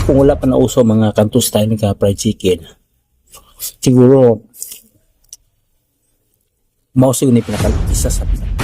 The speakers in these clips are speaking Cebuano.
Kung wala pa nauso mga kanto style nga fried chicken, siguro mao siguro ni pinaka isa sa pinaka.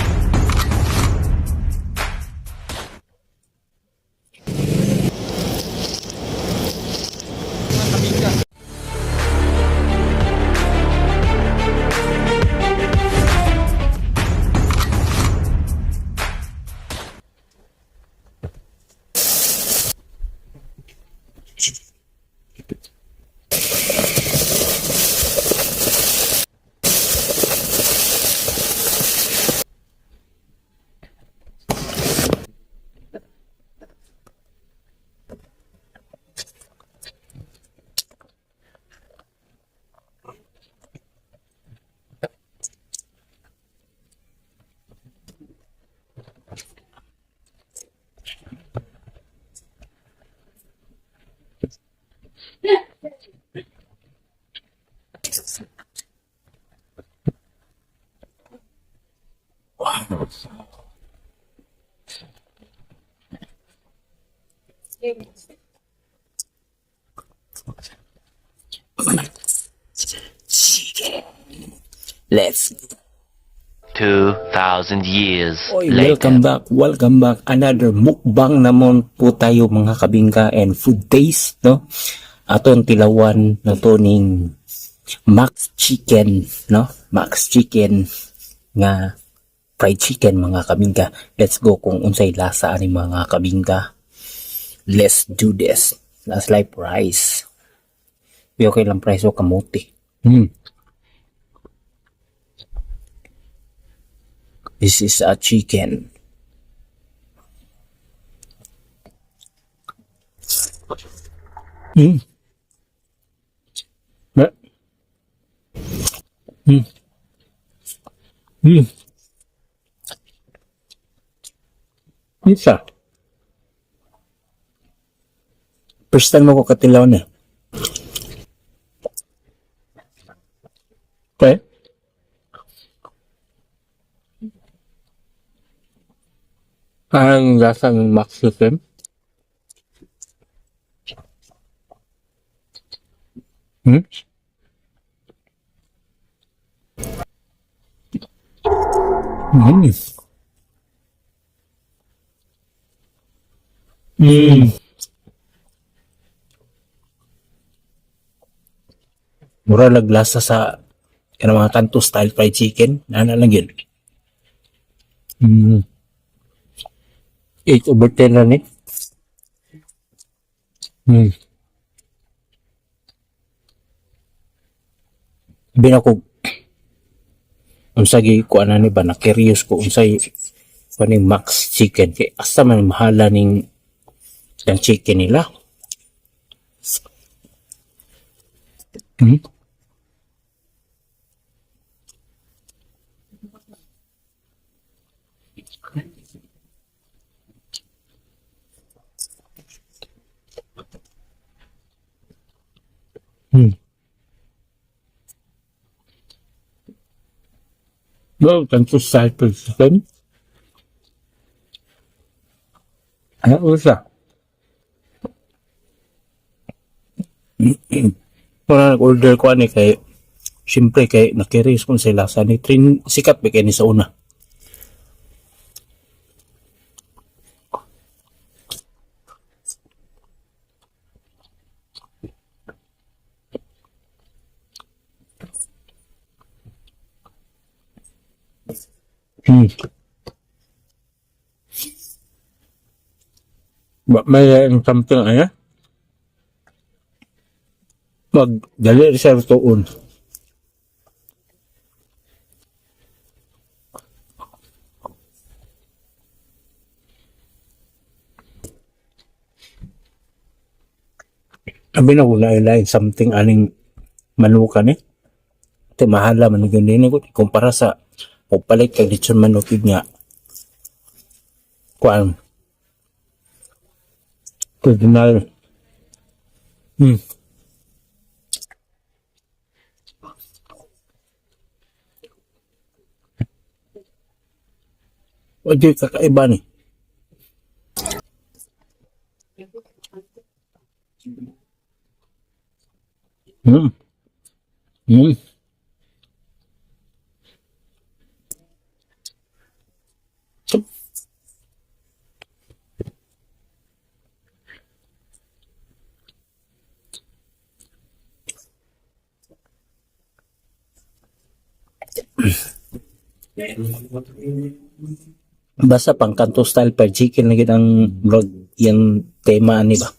Chicken. Let's 2,000 years Oy, later. welcome back, welcome back. Another mukbang naman po tayo, mga kabingka, and food taste, no? Aton tilawan na to ning Max Chicken, no? Max Chicken nga fried chicken, mga kabingka. Let's go kung unsay lasa ani, mga kabingka. Let's do this. Last life rice. Di okay lang price o kamote. This is a chicken. Isa. First time ako katilaw na. Okay. Parang lasa ng Max Chicken. Mura lag lasa sa kanang mga kanto style fried chicken. Nana lang yun. 8 over 10 na ni. Sabi na ko, unsa gi kuan ni ba, na curious ko unsay kuan Max Chicken kay asa man mahala ning ang chicken nila. Well, kanto style fried chicken. Ano siya? Wala nag-order ko ani kay siyempre kay na-curious kung sila sa ni train sikat ba kay ni sa una. Ba, may laing something ano? Mag dali reserve tuon. Abi na ko lain something aning manukan ni. Te mahala man gyud ni ko kumpara sa pagpalit kag lechon manok yun nga kuan Original. Wa gyud kakaiba ni. Basta pang kanto style fried chicken na gid ang vlog yung tema ani ba.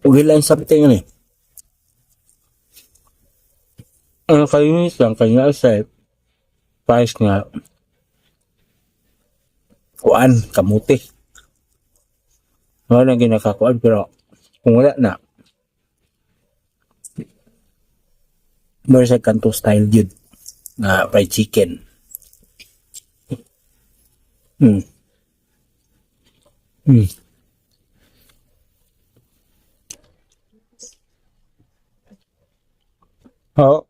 Okay lang something ano eh. Ang kainis lang kanya sa price nga. Kuan, kamuti. Wala nang ginakakuan pero kung wala na, More sa kanto style yun. Nga fried chicken. Oo.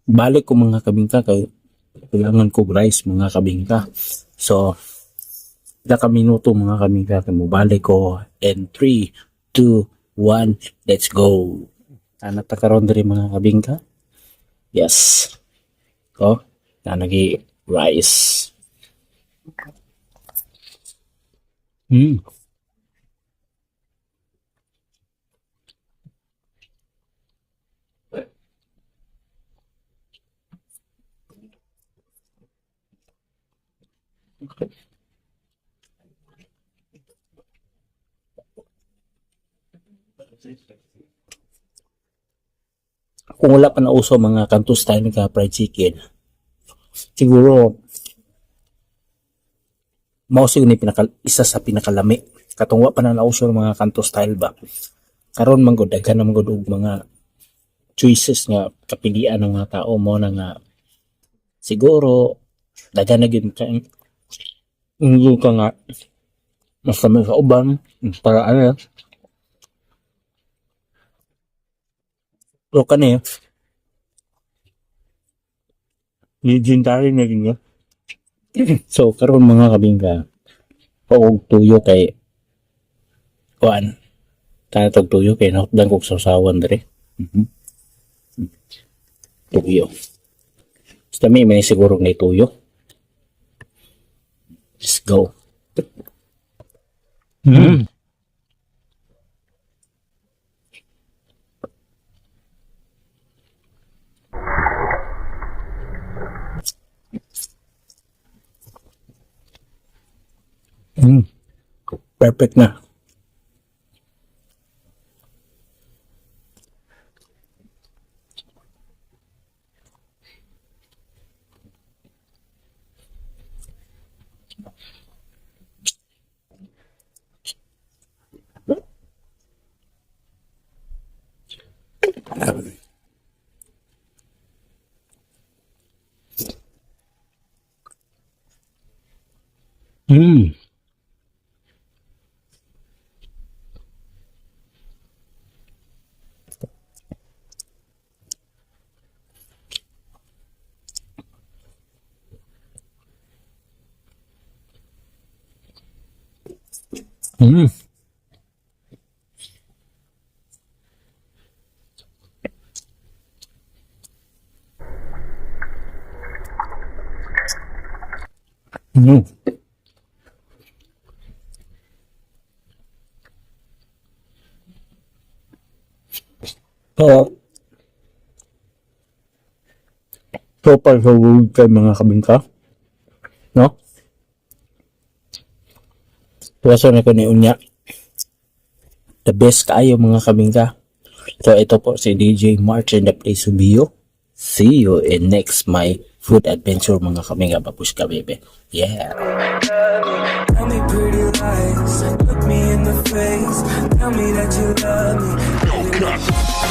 Balik ko, mga kabingka, kay kailangan ko rice, mga kabingka. So, pila ka minuto, mga kabingka, kay mobalik ko in 3, 2, 1, let's go. Ana ta karon diri, mga kabingka. Yes. Ko, nanagi rice. Kung wala pa nauso mga kanto style nga fried chicken, siguro mao siguro ni pinaka, isa sa pinakalami. Katong wa pa na nauso ng mga kanto style ba. Karon man gud daghan na man gud og mga choices nga kapilian ng mga tao mo na nga siguro daghan na gyud ka. Hindi ka nga mas kami sa uban para ano. Pero kani Legendary na rin yun. So karon, mga kabingka, og tuyo kay kuan tanatog tuyo kay nahutdan kog sawsawan dire. Tuyo. Basta may siguro ng tuyo. Let's go. Perfect na. So, So far, so good kay mga kabingka. No? Tuwaso na ko ni unya. The best kaayo, mga kabingka. So ito po si DJ March in the place to be you. See you in next my food adventure, mga kabingka. Babushka bebe. Yeah. Tell me pretty lies, look me in the face. Tell me that you love me.